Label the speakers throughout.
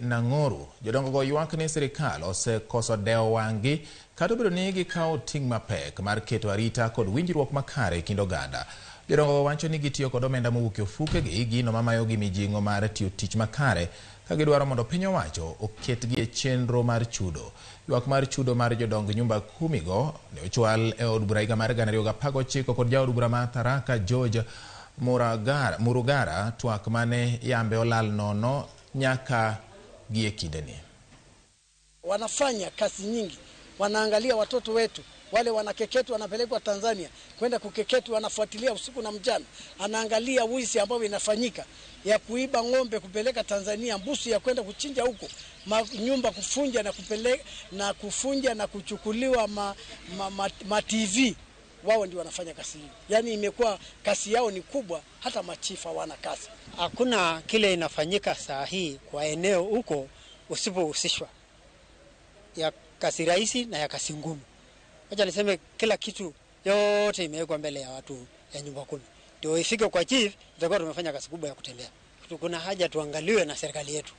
Speaker 1: Nang'oru. Jodongo go ywak ni sirikal osekoso dewo wang'gi kata obedo ni gikawo ting' mapek mar keto arita kod winjruok makare e kind oganda. Jodongo go wacho ni gitiyo kod omenda mowuok e ofukegi, gino mamayogi mijing'o mar tiyo tich makare ka gidwaro mondo piny owacho oketgi e chenro mar chudo. Ywak mar chudo mar jodong nyumba kumi go ne ochwal e od bura higa mar 2019 kod jaod bura ma Tharaka George Murugara, twak mane yambe olal nono nyaka gie kindeni.
Speaker 2: Wanafanya kazi nyingi, wanaangalia watoto wetu wale wanakeketwa, wanapelekwa Tanzania kwenda kukeketwa, wanafuatilia usiku na mchana, anaangalia wizi ambao inafanyika ya kuiba ng'ombe kupeleka Tanzania, mbuzi ya kwenda kuchinja huko, nyumba kufunja na kupeleka na kufunja na kuchukuliwa ma TV. Wao ndio wanafanya kazi hiyo. Yaani imekuwa kazi yao ni kubwa, hata machifa hawana kazi.
Speaker 3: Hakuna kile inafanyika saa hii kwa eneo huko usipohusishwa, ya kazi rahisi na ya kazi ngumu. Wacha niseme kila kitu yote imewekwa mbele ya watu ya nyumba kumi. Ndio ifike kwa chief, tutakuwa tumefanya kazi kubwa ya kutembea. Kuna haja tuangaliwe na serikali yetu.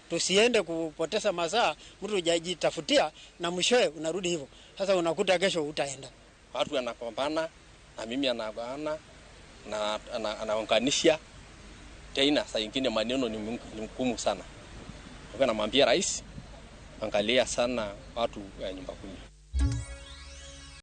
Speaker 3: Tusiende kupoteza masaa, mtu hujajitafutia na mwishowe unarudi hivyo. Sasa unakuta kesho utaenda.
Speaker 4: Watu wanapambana na mimi anabana na anaunganisha tena, saa nyingine maneno ni mgumu sana. Kwa namwambia rais, angalia sana watu ya nyumba kumi.